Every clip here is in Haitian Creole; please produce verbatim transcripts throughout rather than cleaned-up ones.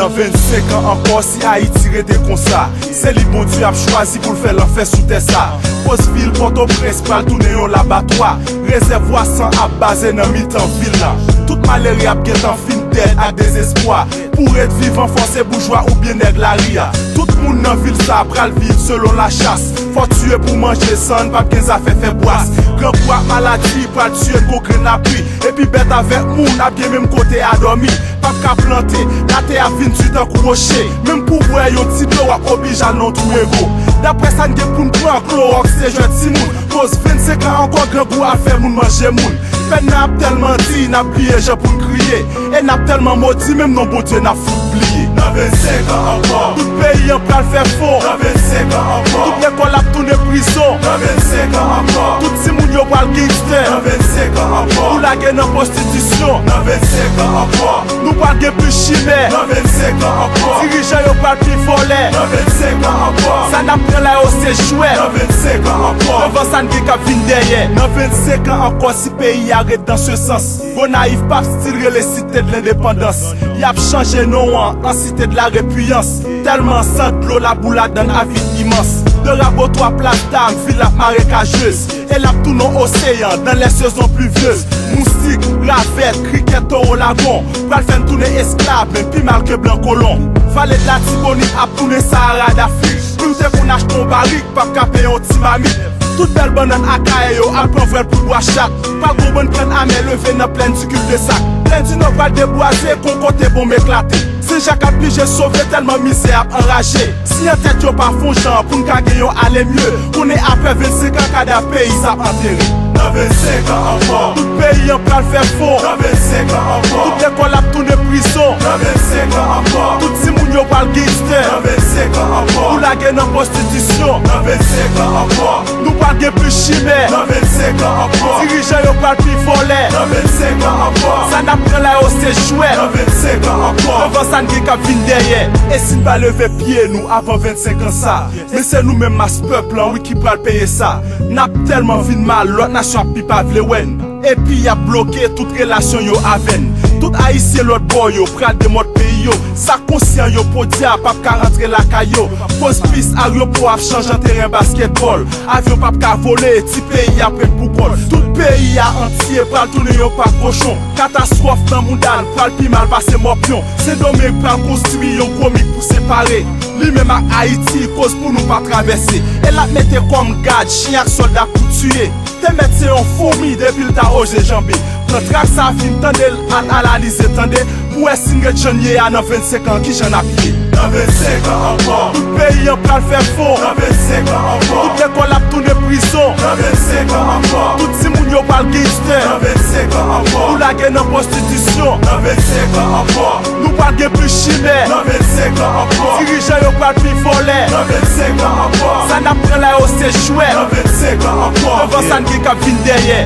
Nan vennsenk an ankò, si Ayiti rete konsa, se li Bondye ap chwazi pou l fè lanfè sou tè sa. Koz vil Pòtoprens pral tounen yon labatwa. Rezèvwa san ap baze nan mitan vil la. Tout malere ap gentan fin dèd ak dezespwa. Pou ret vivan, fò se boujwa oubyen nèg lari a. Tout moun nan vil sa pral viv selon lachas. Fò tiye pou manje, san n p ap gen zafè fè bwas. Grangou ak maladi pral tiye n kou grenn lapli. Epi bèt avèk moun ap gen menm kote a dòmi. P ap ka plante, latè ap vin di tankou woche. Menm pou bwè yon ti dlo w ap oblije al nan twou ego. Daprè sa n gen pou n pran, klowòks se jwèt timoun. Koz vennsenk an ankò, grangou ap fè moun manje moun. Pèn nan ap tèlman di, n ap bliye jan pou n kriye. E n ap tèlman modi, menm non Bondye n ap fout bliye. Nan vennsenk an ankò, tout peyi an pral fè fon. Nan vennsenk an ankò, tout lekòl ap tounen prizon. Nan vennsenk an ankò, tout timoun yo pral gangstè. Nan vennsenk an ankò, pou lage nan pwostitisyon. Nan vennsenk an ankò, nou pral gen plis chimè. Nan vennsenk an ankò, dirijan yo pral pi vòlè. Nan vennsenk an ankò, sa n ap pran la yo se jwèt. Nan vennsenk an ankò, devan sa n gen k ap vin dèyè. Nan vennsenk an ankò, si peyi a ret dans ce sens, Gonayiv p ap still rele Cité de l'Indépendance. Y ap chanje non an an Cité de la Repuyance. Tèlman san dlo labou ladan l ap vin imans. De Rabotwa Plas Dam, vil ap marekajez. E l ap tounen yon oseyan dans les saisons pluvieuses. Moustik, ravèt, krikèt, towo, lagon pral fè n tounen esklav, menm pi mal ke blan kolon. Vale de Latibonit ap tounen Sahara d'Afrique. Pri w te konn achte yon barik, p ap ka peye yon ti mamit. Tout bèl bannann Akayè yo al pran vwèl pou bwa chat. Pral gon bann kann amè leve nan plèn di cul-de-sac. Plèn di Nò pral debwaze kon kote bonm eklate. Sen Jak ap blije sove tèlman mizè ap anraje. Si antèt yo pa fè yon jan pou n ka gen yon ale mye, konnen aprè vennsenk an kadav peyi sa ap antere. Nan vennsenk an ankò, tout peyi an pral fè fon. Nan vennsenk an ankò, tout lekòl ap tounen prizon. Nan vennsenk an ankò, tout timoun yo pral gangstè. Nan vennsenk an ankò, pou lage nan pwostitisyon. Nan vennsenk an ankò, nou pral gen plis chimè. Nan vennsenk an ankò, dirijan yo pral pi vòlè. Nan vennsenk an ankò, sa n ap pran la yo se jwèt. Nan vennsenk an ankò, devan sa n gen k ap vin dèyè. E si n pa leve pye nou avan vennsenk an sa, men se nou menm mas pèp lan wi ki pral peye sa. N ap tèlman vin mal, lòt nasyon ap pi pa vle wè n. Epi y ap bloke tout relasyon yo avè n. Tout Ayisyen lòt bò yo pral demòd peyi yo. Sa konsyan yo, podya p ap ka rantre lakay yo. Koz pis aryopò ap chanje an teren baskètbòl. Avyon p ap ka vole, ti peyi a ap ret pou kòl. Tout peyi a antye pral tounen yon pak kochon. Katastwòf nan mouda n pral pi mal pase mòpyon. Sendomeng pral konstwi yon gwo mi pou separe li menm ak Ayiti, koz pou nou pa travèse. E l ap mete kòm gad, chen ak sòlda pou tiye. Te mèt se yon foumi depi l ta oze janbe. Pran trak sa, fin tande l, al analize tande, pou wè si n ret jan n ye a nan vennsenk an, kijan n ap ye. Nan vennsenk an ankò, tout peyi an pral fè fon. Nan vennsenk an ankò, tout lekòl ap tounen prizon. Nan vennsenk an ankò, tout timoun yo pral gangstè. Nan vennsenk an ankò, pou lage nan pwostitisyon. Nan vennsenk an ankò, nou pral gen plis chimè. Nan vennsenk an ankò, dirijan yo pral pi vòlè. Nan vennsenk an ankò, sa n ap pran la yo se jwèt. Nan vennsenk an ankò, devan sa n gen k ap vin dèyè.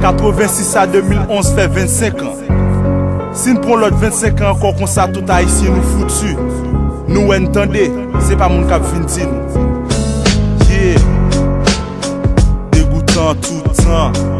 Katrevensis a de mil onz fè vennsenk an. Si n pran lòt vennsenk an ankò konsa, tout Ayisyen nou fouti. Nou wè, n tande, se pa moun k ap vin di nou. Yeah. Degoutan toutan.